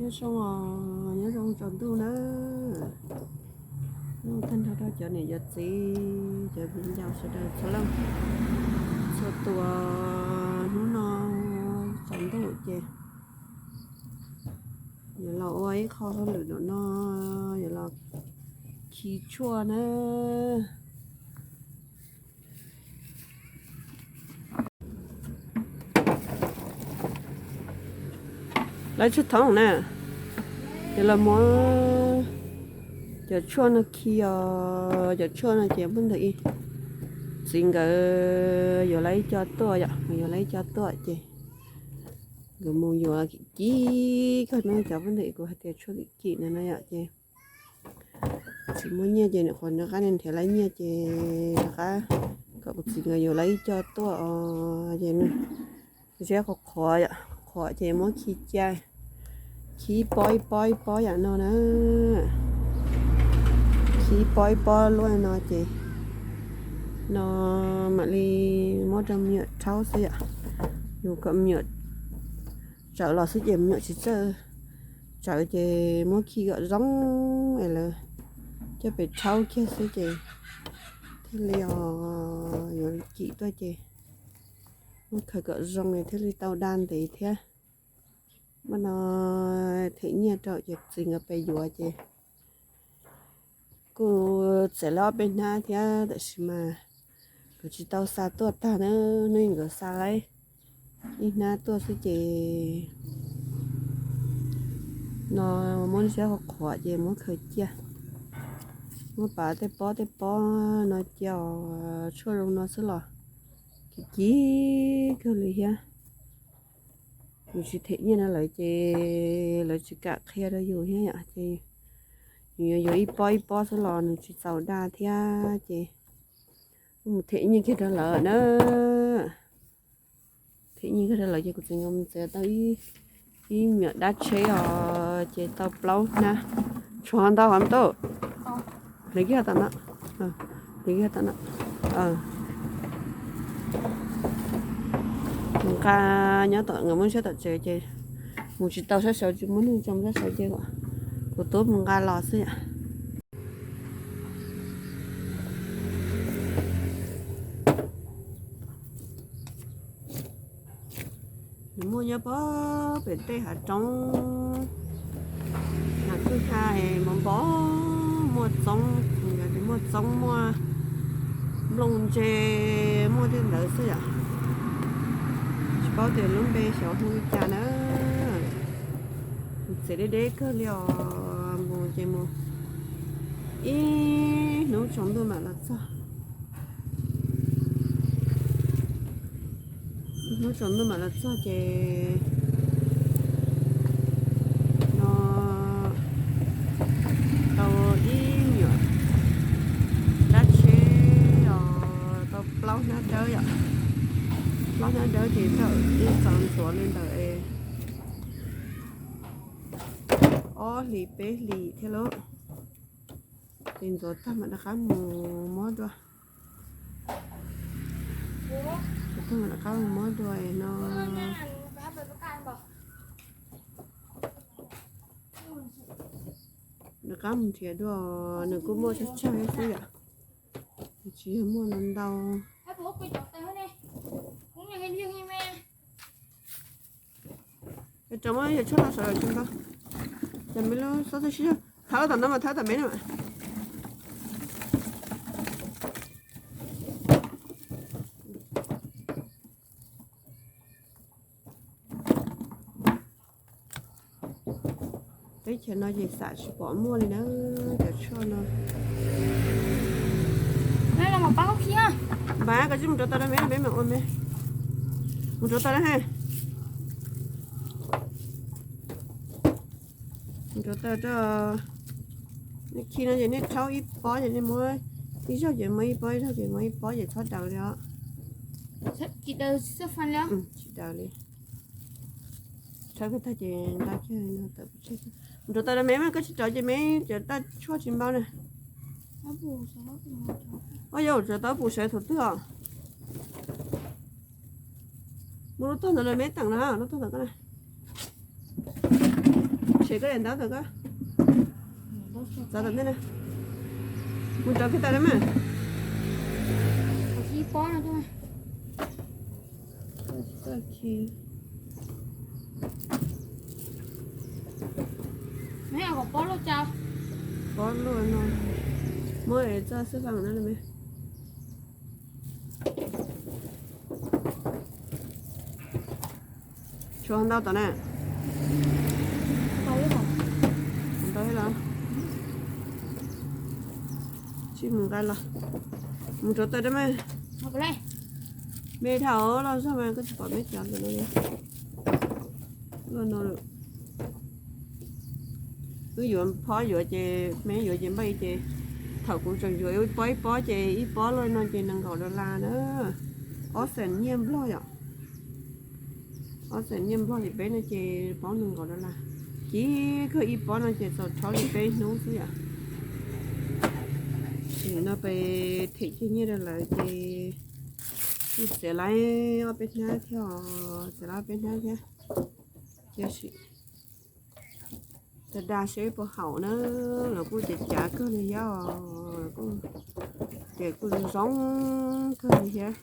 Nyob zoo os, nyob zoo tsaus ntuj nawb. Nyob zoo tag nrho rau cov niam cov txiv, cov viv ncaus sawv daws txhua leej txhua tus. Hnub no tsaus ntuj ces yuav los ua ib qho hauj lwm no, yuav los khi tshuaj na. Lawv tshuaj thoob na, ces los muab cov tshuaj no khi os. Cov tshuaj no ces muab ntawm ib txiv nkawd yuav lawv ib co tuaj yom, yuav lawv ib co tuaj ces nkawd mus yuav kim kim kawg no. Cov muab ntawm kuv hais tias tshuaj kim kim no no yom, ces tsis muaj nyiaj ces nyuam qhuav rov qab nrhiav lawv nyiaj ces rov qab kom kuv txiv nkawd yuav lawv ib co tuaj os. Ces nws siab qhuav qhuav yom, qhuav ces muab khi cia, khi ib pob ib pob ib pob yam no na. Khi ib pob ib pob luaj no ces no mam li muab rau me nyuam rhaub xwb yom. Yus kom me nyuam tsawv los xwb ces me nyuam tsis txawj tsawv ces muab khi kom zoo es lawv coj pem rhaub kiag xwb ces thiaj li os, yuav kim tuaj ces muab khaws kom zoo thiaj li tau da ntev thiab. Mas no them nyiaj rau ces txiv nkawd pem yuav ces kuj txawm lawv ob peb hnab thiab tab sis mas nkawd tsis tau xa tuaj tag na, hnub nkawd xa lawm ib hnab tuaj xwb ces no muab siab qhuav qhuav ces muab khaws cia, muab pav tej pob tej pob no cia os. Tshuaj zoo no xwb los kim kim kawg li thiab. Yus tsis them nyiaj rau lawv ces lawv tsis kam qhia rau yus thiab yom, ces yus yuav yuav ib pob ib pob xwb los nws tsis txaus da thiab ces mus them nyiaj kiag rau lawv na. Them nyiaj kiag rau lawv ces kuv txiv nkawd mus txiav tau ib, ib me nyuam dab tsheb os, ces tau plaub hnab. Tshuav ntau heev tau. Hle kiag tom no, hle kiag tom no. Mus nqa nyob tom nkawd muab siab tom tsev ces mus tsis tau sab saud, tsis muaj neeg tso sab saud ces kuv tub mus nqa los xwb yom. Nws muaj nyob pem tej hav roob, hav kwj ha es mos npoo, muaj txoob, muaj txoob, muaj nplooj ntse, muaj tej ntawd xwb yom. Tsis paub tias lub npe xyov hu li cas na. Txiav deb deb kawg li os, mus ces mus ib hnub tsaus ntuj mam los txog. Ib hnub tsaus ntuj mam los txog ces no tau ib nyuam dab tsheb os, tau plaub hnab dawb yom. Plaub hnab dawb ces thaum ib txaus ntxuav li ntawm ob hlis peb hlis thiab lauj. Ces ntxuav tag mam rov qab mus muab dua. Ntxuav tag mam rov qab mus muab dua no. Rov qab mus nrhiav dua, nws kuj muaj tsawg tsawg xwb yom. Tsis yog muaj ntau ntau. Rau muab yog tshuaj no sawv daws tsis ntau. Ces me lub xob txoj sib zog thawb tom no mas thawb tom me no. Teb chaws no ces xam tsis pom muaj li na, cov tshuaj no. Npaj koj tsij mus rauv taws rau me, peb mam ua me. Mus rauv taws na ha. Mus rauv taws rau. Nej khi no ces nej rhaub ib pob ces nej muab ib zaug ces muab ib pob, ib zaug ces muab ib pob ces txhob daws li os. Tsis daws li. Rhaub kiag tag ces nqa kiag no tawm pov tseg. Mus rauv taws rau me mas koj tsis rauv ces me cov taj tshuaj tsis npau na. Ua yog rauv taws pum sawv thaum twg os. Muab lub tog ntawd rau me teem na, lub tog ntawd koj na. Tsev koj daim ntaub tau koj txav tom ntej na. Mus rau kiag tau na mas. Pob luaj no, muab txoj xwb faj na me. Tshuav ntau tom na. Ntau thiab los? Tsis mus nqa los. Mus rau tawm dab me. Me dhau los zog mas koj tsis pom me cov ntawm no li. Luaj no lawm. Wb yuav phob yuav ces me yuav ces npaj ces thaum kuv tseem yuav ib pob ib pob ces ib pob luaj no ces nees nkaum dollar na. Ob xees nyiaj Nplog yom. Ob xees nyiaj Nplog li peb no ces paub nees nkaum dollar. Cig kawg ib pob no ces txaus rhaub li peb hnub xwb yom. Nim no pes them kiag nyiaj rau lawv ces kuj txiav lawm ob peb hnab thiab os, txiav lawm ob peb hnab thiab. Tiam sis dag dag seb puas haum na, los kuj cav cav kawg li thiab os, kuj ces kuj zoo kawg li thiab.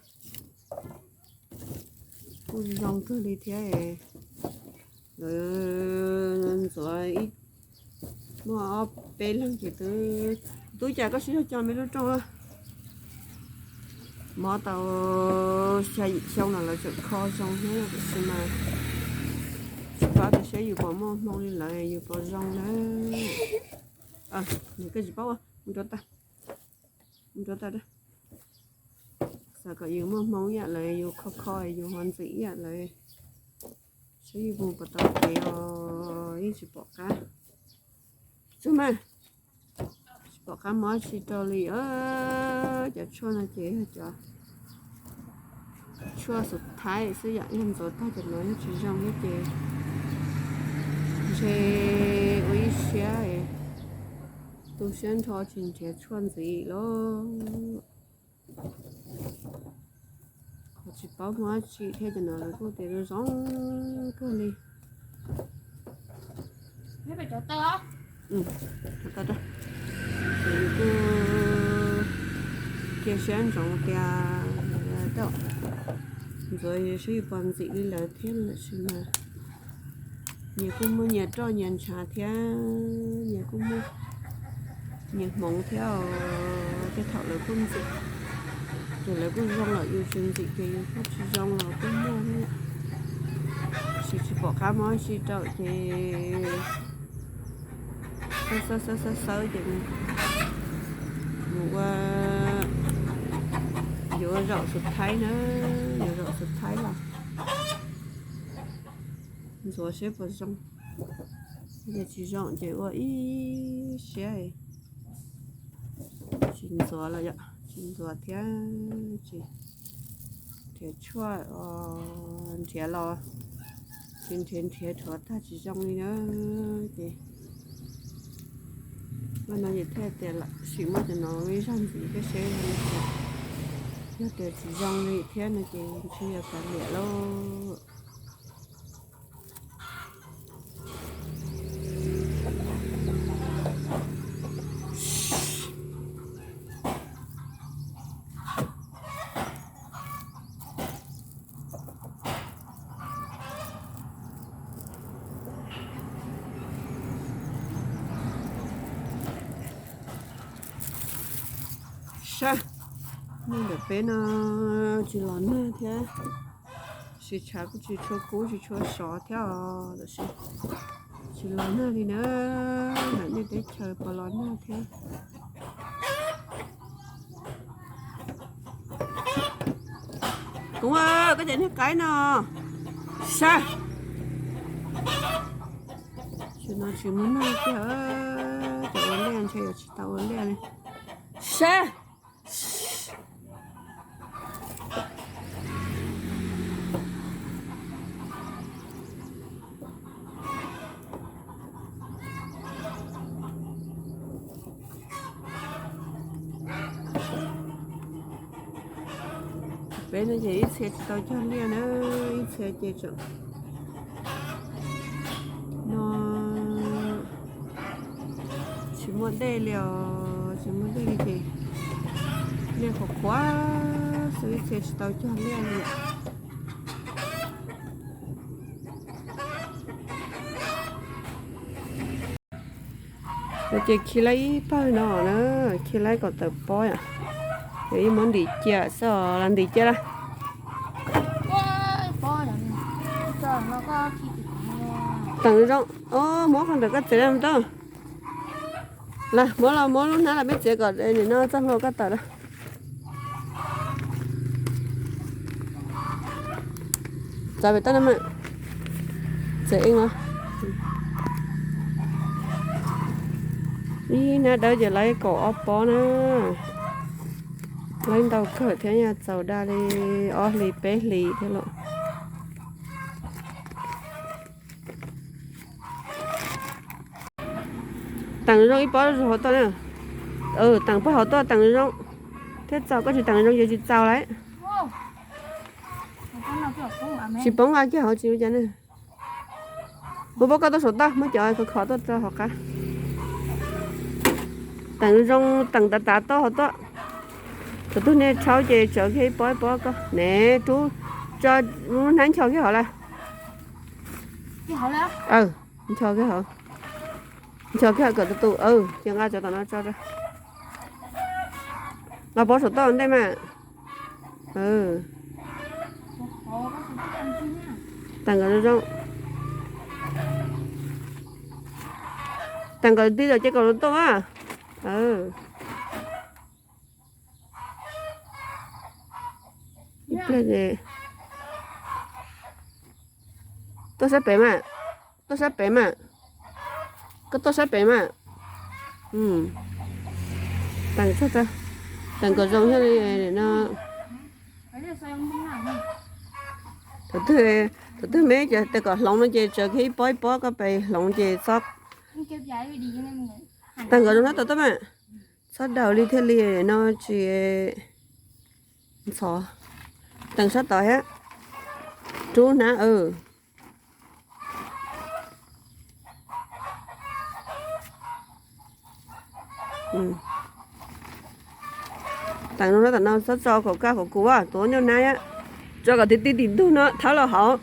Kuj zoo kawg li thiab. Lawv ntxuav ib, muaj ob peb leeg ces twb, tub cas koj sib zog co me lub rooj. Mob tau xya yim xyoo los lawv tseem kho zoo thiab tiam sis mas tsis paub tias seb yus puas muaj hmoo li lawv, yus puas zoo na. Nws koj tsis paub ua, mus rau tag, mus rau tag. Xav kom yus muaj hmoo ib yam lawv, yus kho kho yus ho ntxim ib yam lawv. Seb yus mus puas tau kev os, yeej tsis pom qab. Tsuag mas, tsis pom qab muab tsi rau li. Cov tshuaj no ces yog cov tshuaj xus thaib xwb yom, yog ntxuav tag cov no yog tsis zoo thiab ces ntshe ua ib siab, tu siab nrho tsis nrhiav tshuaj ntxiv lauj. Qhov tsis paub muaj dab tsi thiab cov no lawv kuj tias zoo zoo kawg li. Ces yus kuj cia siab ntsoov tias ntxuav seb yus puas ntxim li lawv thiab lawm sis mas nyias kuj muaj nyias roj nyias ntshav thiab, nyias kuj muaj nyias hmoov thiab os. Tej thaum lawv kuj ntxim, ces lawv kuj zoo lawm yus tsis ntxim ces yus kuj tsis zoo los kuj muaj thiab. Tab sis tsis pom qab muab tsi rau ces xawb xawb xawb xawb ces mus ua, yuav ua zaum xus thaib na, yuav zaum xus thaib los ntxuav seb puas zoo. Yog tsis zoo ces ua ib siab tsis ntxuav los yom, tsis ntxuav thiab tsis nrhiav tshuaj, nrhiav los tsis nrhiav, nrhiav rhuav tag tsis zoo li na. Ces ua no ces thiaj tias sim muab cov no ib zag ntxiv thiab seb yog tias tsis zoo li thiab no ces ntshe yog kav liam lauj. Saib, neeg ntawm peb no tsis los nag thiab, sis tshav kuj tsis tshua kub tsis tshua sov thiab os, tab sis tsis los nag li na, ntawm nej teb chaws puas los nag thiab. Kuv, koj cov niag qaib no, saib, tsis no tsis muaj nag kiag, cov ua liaj ntshe yuav tsis tau ua liaj li, saib. Peb no ces ib txhia tsis tau cog liaj na, ib txhia ces tseem no Muaj dej li os, tsis muaj dej li ces liaj qhuav qhuav xwb, tsis tau cog liaj li. Ces khi laib ib pawg no na, khi laib kom tawm pob, yog ib muab ntim cia xwb os, los ntim cia lawm. Teem zoo, muab qhov ntawm koj txiav li tau. Los muab los muab lub hnab los peb txiav kom nim no txoj hlua koj tawm lawm. Txav pem toj no mas, txiav eej os. Ib hnab dawb ces laib kaum ob pob na. Laib ntau kawg thiab, yog txaus dag li ob hlis peb hlis thiab lawm. Teem zoo ib pob hauv tuaj na. Teem pob hauv tuaj, teem zoo thiab txaus, koj tsis teem zoo ces tsis txaus lawm. Tsis poob nqa kiag hauv tsis ua cas ne. Muab pob koj tuaj saum toj, muab cov khov khov tuaj rau hauv qab. Teem zoo, teem tav tav toj hauv tuaj. Thaum twg nej rhaub ces tsawv kiag ib pob ib pob koj ne, rub, tso, hnab ncho kiag hauv lawm. Ncho kiag hauv, ncho kiag hauv kom tus tus, ces nqa cov tom no tso rau. Nqa pob saum toj ua ntej mas. Teem nkawd zoo zoo. Teem nkawd tij los ces kom los tuaj a. Ib pliag ces tuaj sab pem mas, tuaj sab pem mas, koj tuaj sab pem mas. Teem tag, teem kom zoo thiaj li no. Thaum twg, thaum twg me ces tes kom hloov no ces tsawv kiag ib pob ib pob koj pes hloov ces txhob. Teem kom zoo sab tom tuaj mas, txhob daws li thiaj li no tsis ntxhov. Teem sab tod thiab, rub hnab. Teem no sab tom no txhob tso kom kaj kom kuv, tuav nyuj hnab thiab, tso kom ti ti tim ntug no thawb los hauv.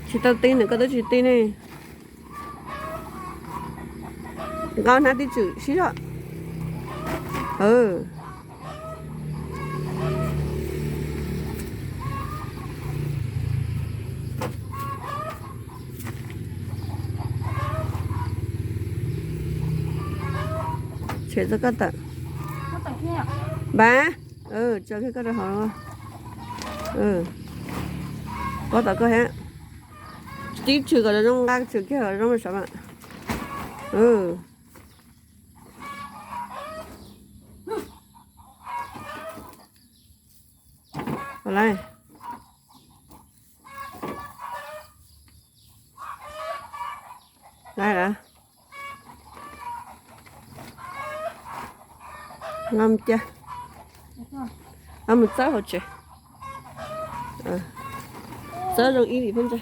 Tsis tau ti nws koj twb tsis ti ne. Nqa hnab tib tswm sib zog. Tshem txoj koj tawm. Npab, tso kiag koj rau hauv. Pob tom koj thiab. Tib tswm kom zoo, nqa tswm kiag kom zoo sav mas. Lawm, lawm. Nqa mus cia, nqa mus txawb hauv tsev. Txawb zoo ib lim pheej ntsa.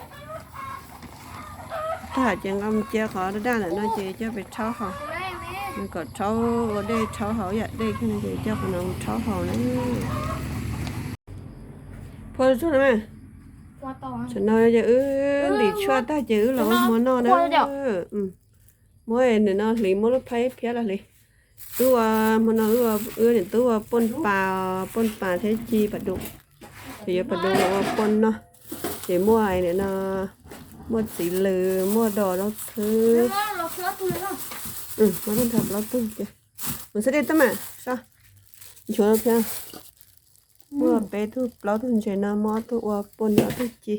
Tag ces nqa mus cia qhov daj daj ntawm no ces coj pem rhaub haus. Kom rhaub ua dej rhaub haus yam dej kiag no ces coj qhov no mus rhaub haus na. Phua tsuag na. Tam no ces wb ntim tshuaj tag ces wb los ua hmo noj na. Muab nim no hliv muab lub phaib phiab los hliv. Wb ua hmo no wb, wb niam tub ua poj pas, poj pas thiab ci pas dum. Ces yuav pas dum los ua poj noj. Ces muaj nim no, muaj txiv lws, muaj dos zaub txhwb. Muaj plaub tug ces mus xab dej tub mas so, nchuav thiab. Muaj peb tug plaub tug ntses no, muaj ob tug ua poj noj, ob tug ci.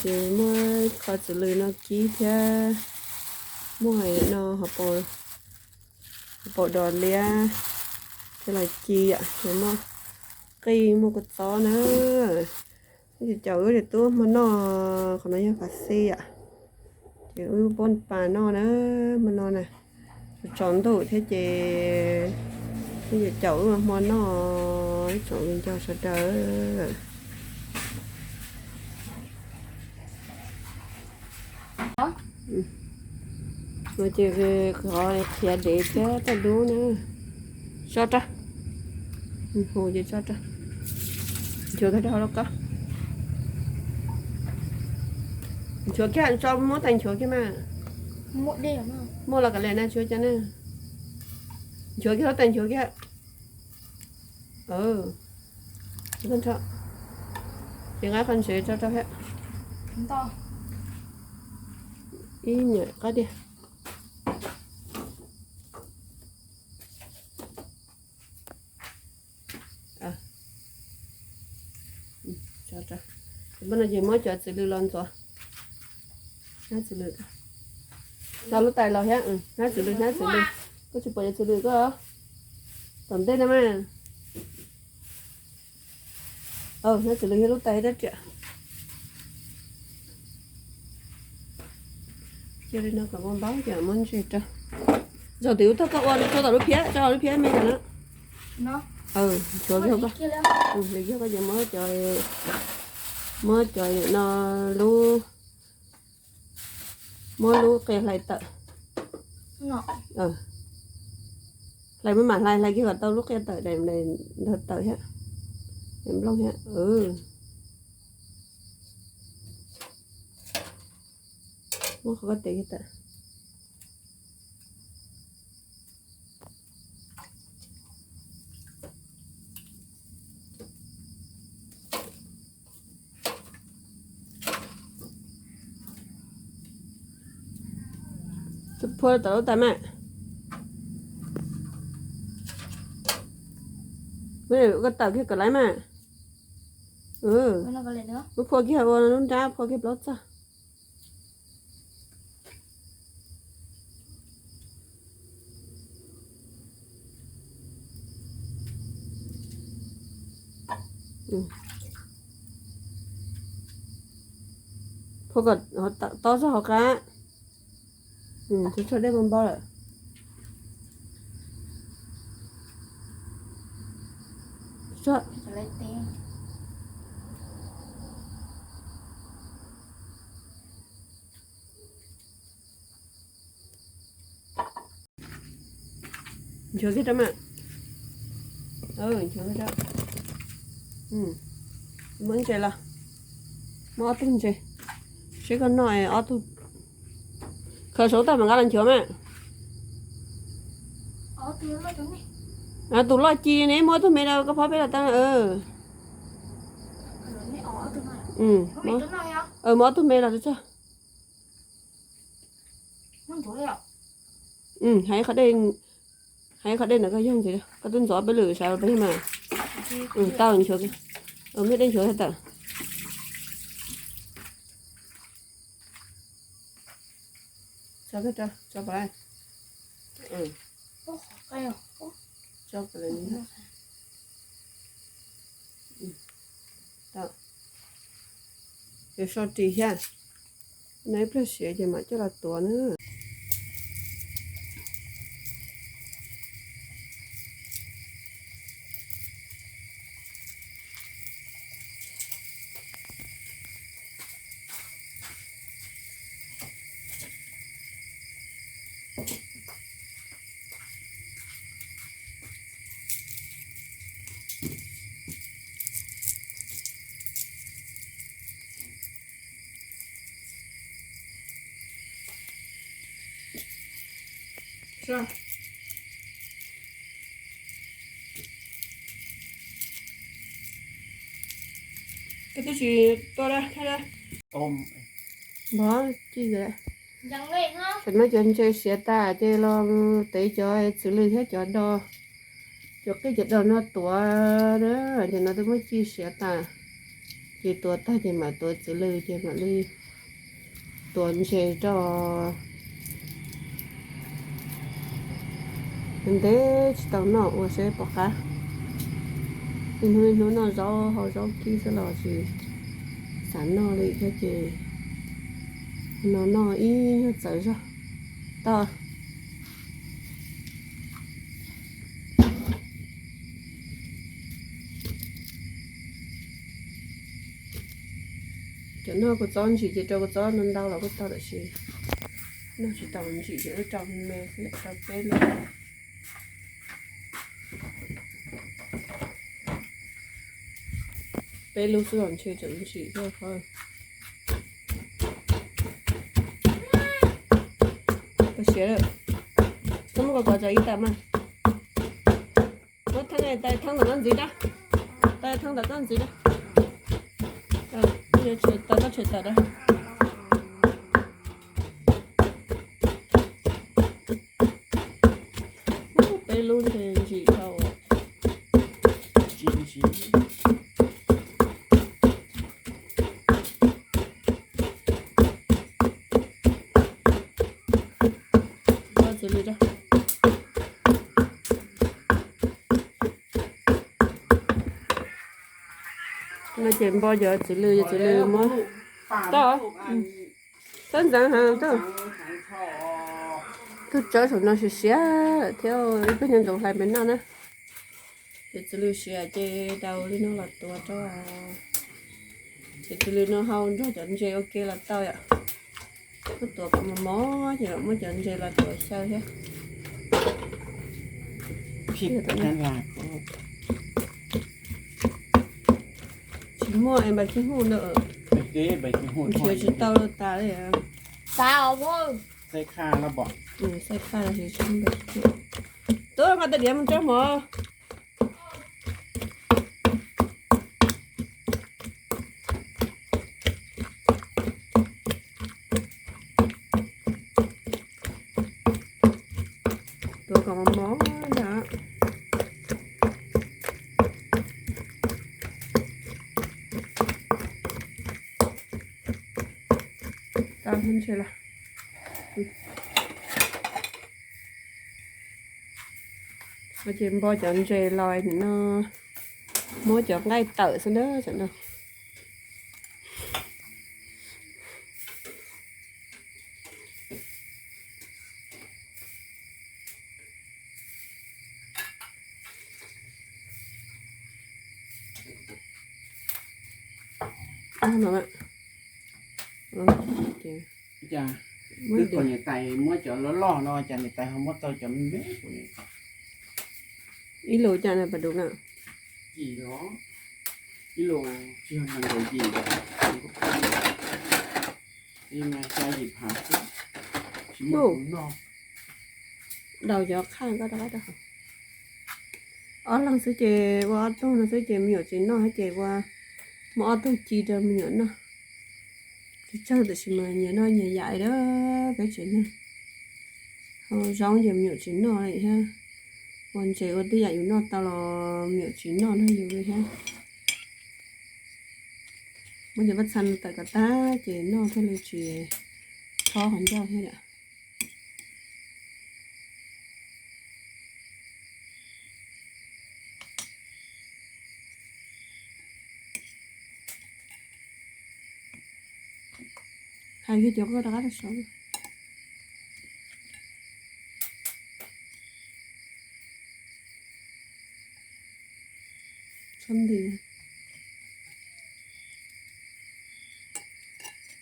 Ces muaj qhov txiv lws no kib thiab. Muaj no hauv paus, hauv paus dos liab thiab los ci yom, ces muaj qij muaj kua txob na. Ces caum wb niam tub ua hmo noj, qhov no yog pas xij yom. Ces wb poj pas noj na, hmo no na, tsaus ntuj thiab ces wb caum wb ua hmo noj, tsoom viv ncaus sawv daws. Ces qhov qhiav dev thiab toj dub na. Tso rau. Hu ces tso rau. Nchuav kiag rau hauv lauj kaub. Nchuav kiag, tso muab tais nchuav kiag mas. Muaj los kav liam na, tsis ua cas na. Nchuav kiag lub tais nchuav kiag. Ces nqa qhov ntsev tso rau thiab. Ib nyuam qab tiag. Ces muab cov txiv lws los ntxuav. Hnab txiv lws, hnab lub tais los thiab, hnab txiv lws, hnab txiv lws. Koj tsis pom cov txiv lws koj tom ntej no mas. Hnab txiv lws thiab lub tais rab riam. Cia li no kom npau npau ces muab ntses rau. Zaum tim ub thaum koj ua tso tom lub phiab, tso lub phiab me ntawm no. Nchuav kiag koj, li kiag koj ces muab cov, muab cov no lub, muab lub qia hlais tawm. Hlais, muab mam hlais, hlais kiag kom tau lub qia tawm, ntawd tawm thiab, nplooj thiab. Muab qhov koj tes kiag tawm. Phua tawm lub tais mas. Koj tawm kiag kom laiv mas. Muab phua kiag ua lub nrab, phua kiag plaub txog. Phua kom tob zog hauv qab. Tsuag tsuag dej npau npau lawm. Nchuav kiag rau mas. Nchuav kiag rau. Muab ntses los. Muab ob tug ntses. Seb koj noj ob tug. Khaws saum tab mas nqa los nchuav mas. Tus loj ci ne, muab ob tug me rau koj phob peb los tau. Muab ob tug me los tso. Hais qhov dej, hais qhov dej ntawd koj yog ntxiv, koj twb ntxuav peb lwm sawv peb mas. Tau nchuav, muab dej nchuav tawm. Tso, tso pov, tso pov. Ces so ris thiab, no ib pliag siav ces mam coj los tuav na. Koj twb tsis tua da. Npog ci. Tam no cov ntses siav tas ces los tev cov txiv lws thiab cov do, cov qij cov do no tuav na. Ces no twb muab ci siav tas, ces tuav tag ces mam tuav txiv lws ces mam li tuav ntses rau. Ntev tsis tau noj ua seb pom qab. Niaj hnub niaj hnub noj zaub hau zaub kib xwb los tsis xav noj li thiab ces no noj ib nyuag txawv zog. Tau. Cov noj kua txob ntsis ces rau kua txob ntau ntau los kuj tau tab sis Noj tsis tau ntsim ces wb rau me xwb, rau peb lub. Peb lub xwb los ntshe tseem ntsim thiab qhov. Koj siav lawm. Koj muab koj kov tso ib tag mas. Muab thaj tais thaj tom koj ntxiv rau. Tais thaj tom koj ntxiv rau. Tawm koj tshem tawm rau. Peb lub ntshe ntsim dhau. Npau txiv lws rau. No ces npau cov txiv lws, cov txiv lws muab tau. Txhob ntxeev heev, tug tsawb saum no siav siav thiab, ib pliag nco ntsoov hlais pem noj na. Ces txiv lws siav ces daus li no los tuav rau. Ces txiv lws no hau nrog cov ntses ua ke los tau yom. Muab tuav kom mos mos ces muab cov ntses los tuav xyaw thiab. Tsis muaj es npais khib huj ntawd. Nrhiav tsis tau tas li. Xaib khaj los sis tsis npais khib huj. Tuav nqa tej diav mus tso mov. Tuav kom mos mos na. Tau ntshe los. Ces npau cov ntses los no, muab cov nqaij tawm xwb na tam no. Cas twb kom niam tais muab cov loj loj no, cas niam tais ho muab tau cov me me. Ib lus cas na pas dum na? Yim los, ib lus tsis yog nees nkaum yim, xya yim phav xwb, tsis muaj tus noj. Daus cov qhaj koj rov qab rau hauv. Ob leeg xwb ces ua ob tug no xwb ces me nyuam tsis noj thiab ces ua muab ob tug ci rau me nyuam noj. Tsis tsawg tiam sis mas nyias noj nyias yam li peb tsev neeg. Ho zaub ces me nyuam tsis noj li thiab. Ua ntses ua tej yam yus noj tau los me nyuam tsis noj nrog yus li thiab. Muab cov paj txha tawm kom tag ces noj thiaj li tsis thob qhov ncauj thiab yom. Hais kiag cov koj rov qab rau saud. Txhob nti.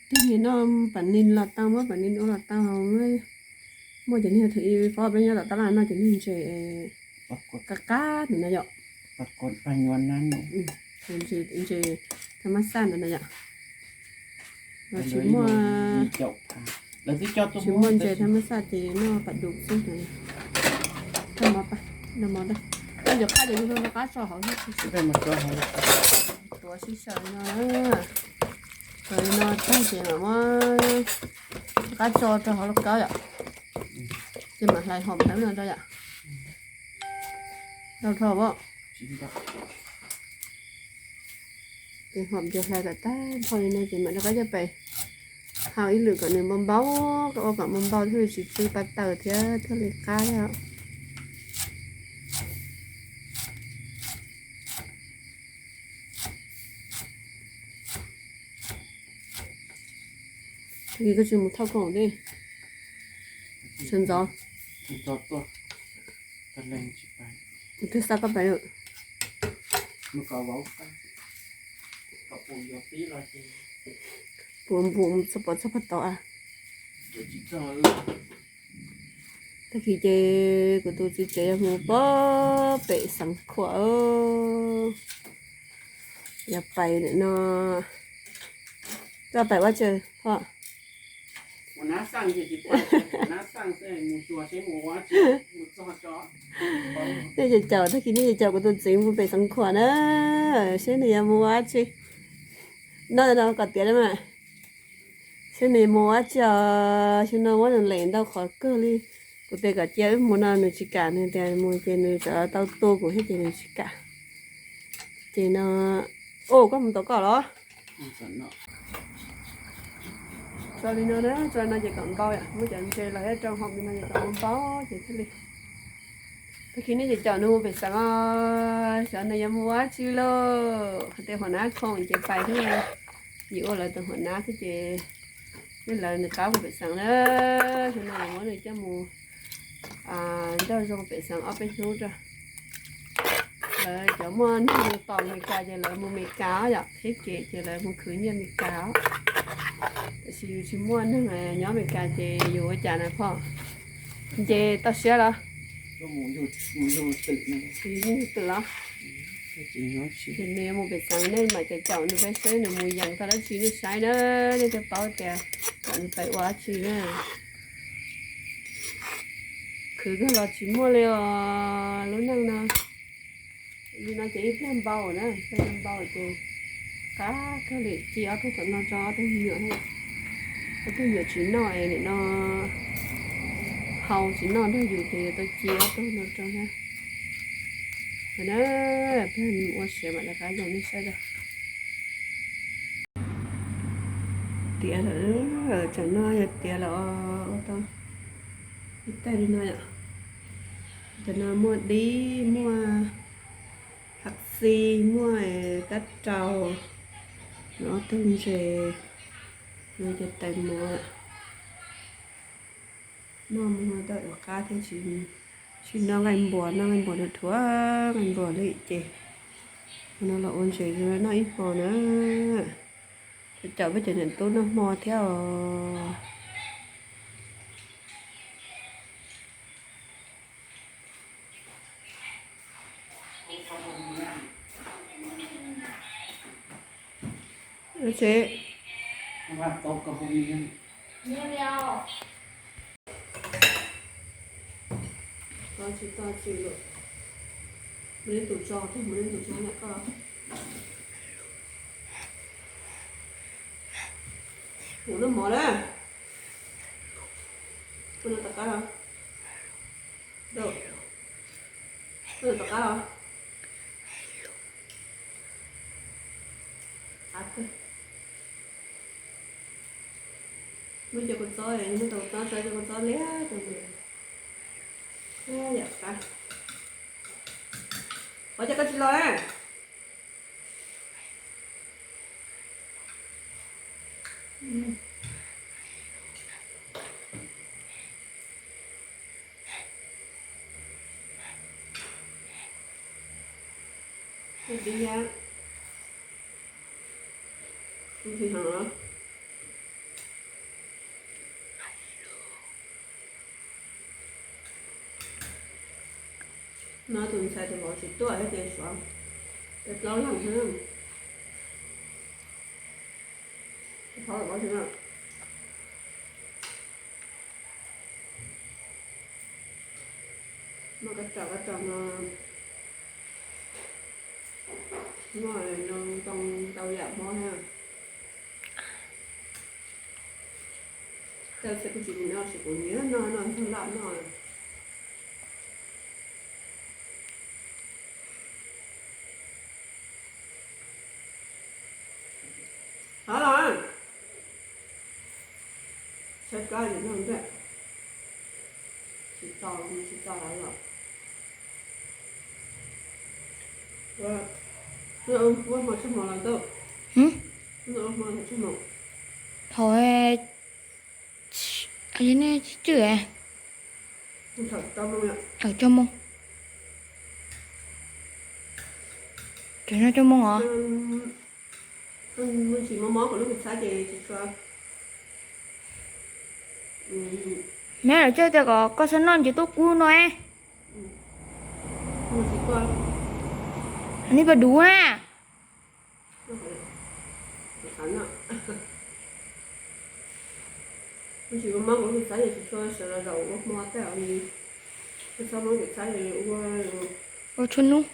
Tus niag noj pam nis los tau, muab pam nis ua los tau. Muaj cov niag thaum ub peb nyob tom tab laj noj cov niag ntses qab qab ntawd na yom. Ntses thab mab xaj ntawd na yom. Tsis muaj, tsis muaj ntses thab mab xaj ces noj pam dum xwb ntawd. Noj mov, noj mov, noj cov qab ces rov qab tso hauv thiab. Tuav sib sau li no, tuav li no tag ces mam muab qab tso rau hauv lauj kaub yom. Ces mam hlais hom hlais no rau yom. Ntau dhau as. Ces hom ces hlais kom tag nrho li no ces mam rov qab coj pais hau ib lwm kom nws npau npau, ua kom npau npau thiaj li tsis tsw pa taws thiab thiaj li qab thiab. Tag kis koj tsis mus thauj koom li, sawv ntxov. Twb xa koj pais lawm. Puas npum txog pom txog pog tod a? Tag kis ces kuv tus txiv tsev yuav mus pem Xeev Khuam, yuav pais nim no. Koj pais ua tsi, pom? Nej ces caum, tag kis nej ces caum kuv tus txiv mus pem Xeev Khuam na, seb nws yuav mus ua tsi. No no kom tiav mas, seb nws mus ua tsi os, seb no muab nws lem ntau qhov kawg li. Kuv tias kom cia wb mus no nws tsis kam, nws tias mus ces nws tseem tau tu kuv thiab ces nws tsis kam. Ces no, o, koj mus tom koj los? Tso li no na, tso li no ces kom npau yom, muab cov ntses los thiab rau hauv li no ces kom npau ces thiaj li. Tag kis nej ces caum nws mus pem Xeev os, xyov nws yuav mus ua tsi lauj. Hais tias Huam Nab khoom ces pais thiab, yim ua lawv tus Huam Nab thiab ces nej lawv nws qab mus pem Xeev na, xyov no muab nws coj mus nrog zoo pem Xeev ob peb hnub rau. Lawv cov muaj neeg tos Amelikas ces lawv mus Amelikas yom, qhib kev ces lawv mus khwv nyiaj Amelikas. Tiam sis yus tsis muaj neeg nyob Amelikas ces yus ua cas na pom? Nce toj siab los? Yus twm los? Ces nws yuav mus pem Xeev, nej mam caum caum nws peb seb nws mus yees tau dab tsi nej saib na, nej thiaj paub tias kom nws pais ua dab tsi na. Khwv kawg los tsis muaj li os lub neej no. Li no ces ib pliag npau na, ib pliag npau ces qab kawg li, ci ob tug tom no tso ob tug me nyuam, ob tug me nyuam tsis noj es nim no hau tsis noj nrog yus ces yuav tau ci ob tug no rau na. Pliag mus ua siav mam rov qab yees nej saib os. Tiav lawm, tsam no yog tiav lawm os, ua tau ib tais li no yom. Cov no muaj dib, muaj hab xi, muaj kab rau, no ob tug ntses, no cov tais mov. Noj mus no tau ua qab thiab, tsis noj nqaij npua, noj nqaij npua no dhuav nqaij npua li ces no los ua ntses noj ib hmo na. Caum peb cov niam tub noj hmo thiab os. Tsis tau tsis tau tsis lawm. Mus li tus tso, mus li tus tso na koj. Mus noj mov na. Mus noj tom qab los? Mus noj tom qab los? Qab kawg. Muab cov kua txob, muab tau txob, txob cov kua txob liab rau mus. Yam qab. Ua cas koj tsis los na? Dib yab. Ntxim heev. No tus ntxhais tus vauv tsis tuaj thiab ces suav peb plaub leeg xwb. Tus vauv tsis tuaj. Muaj kab raus, kab raus no, muaj no ntoo ntau yam mob thiab. Tej txhia kuj tsis mus noj, tsis kuv nyiam noj, noj ntxuag laj noj. Hov los, tshaib plab ces noj ntag. Tsis tau, tsis tau hov los. Ua hmo tshaij hmo los ntag. Ua hmo tshaij hmo. Thaum nej tsis tswj, thaum rau moos, rau moos os. Tsis mob mob kuv lub kua txhab ces tsis tshua. Neb lawv coj tias kom koj txhob noj ntsis tub kub no. Nej puas duv na? Tsis ua mob kuv tsis txhob sawv los zaum ua hmo tej, txhob mob kuv txhob ua, ua tshua nub,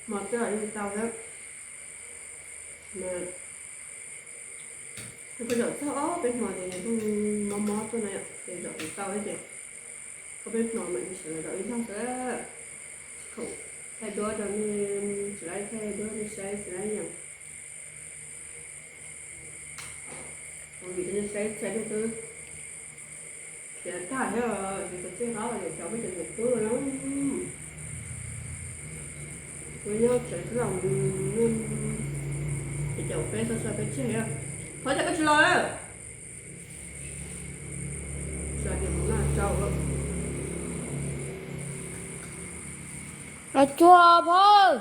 hmo tej li tau thiab. Koj zaum txog ob peb hmo ces nws pheej mob mob tuaj na yom, ces zaum tsis tau ces ob peb hmo mam li sawv los zaum ib zaug xwb. Thaij duab rau nej, tsis laib thaij duab nej saib tsis laib yom. Vim nej saib txhais nej twb khiav tag thiab, yus cov txij hlob los yuav xyov peb cov niam tub no. Kuv nyob tsev xwb los mus, ces caum peb txhob so peb tseg thiab. Qhov cas koj tsis los? Los cuag phauj.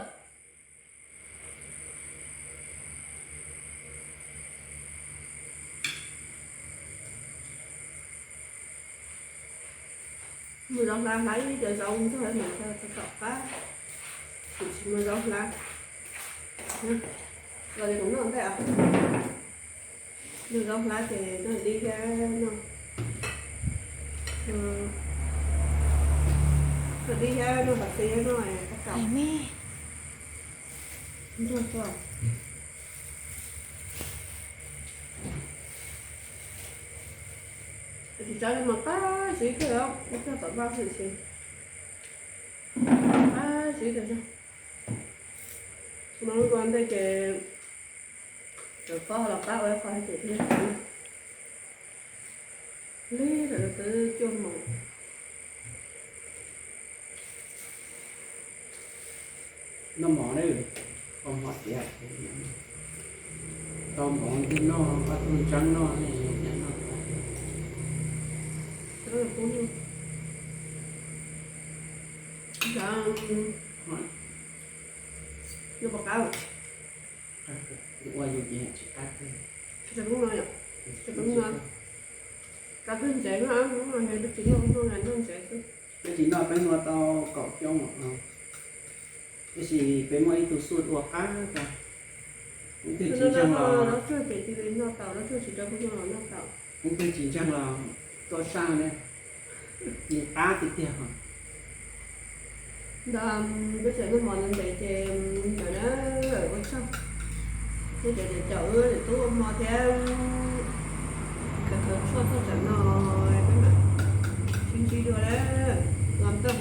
Mus zov hlav, hlav ib co zaub ntxuag mas tom qab, kuv tsis mus zov hlav. Los li kuv noj ntej, mus zov hlav ces noj dib thiab noj, noj dib thiab noj pas xi thiab noj kab kaus ntxuag tuaj. Tsis tsav li mas qab zib kawg, ib tug tom vaj xwb ces qab zib tas zog. Mas lub ntej ces cov pob los qab ua ib qho thiab ces lig lawm twb cuaj hmo. Noj mov na, koj mov tiav, tau mov ntej noj, ob tug ntseeb noj, noj. Noj puas qab? Ua yus ces tsis qab kawg. Tsis qab no, qab kawg ntsev no, hnub no yog tsis noj, hnub no noj ntsev xwb. Peb tsis noj peb muaj tau kaum xyoo, tab sis peb muaj ib tug xub ua qab tas. Leej twg tsis ntseeg los, leej twg tsis ntseeg los tuaj saj ne, nws qab tiag tiag. Ntawd peb tseem noj mov ntev ces ntawd na, ua tsaug nej cov niam caum wb niam tub ua hmo thiab, cov kawg tshuaj txog tsam no, peb mam sib ntsib dua na, los ntej.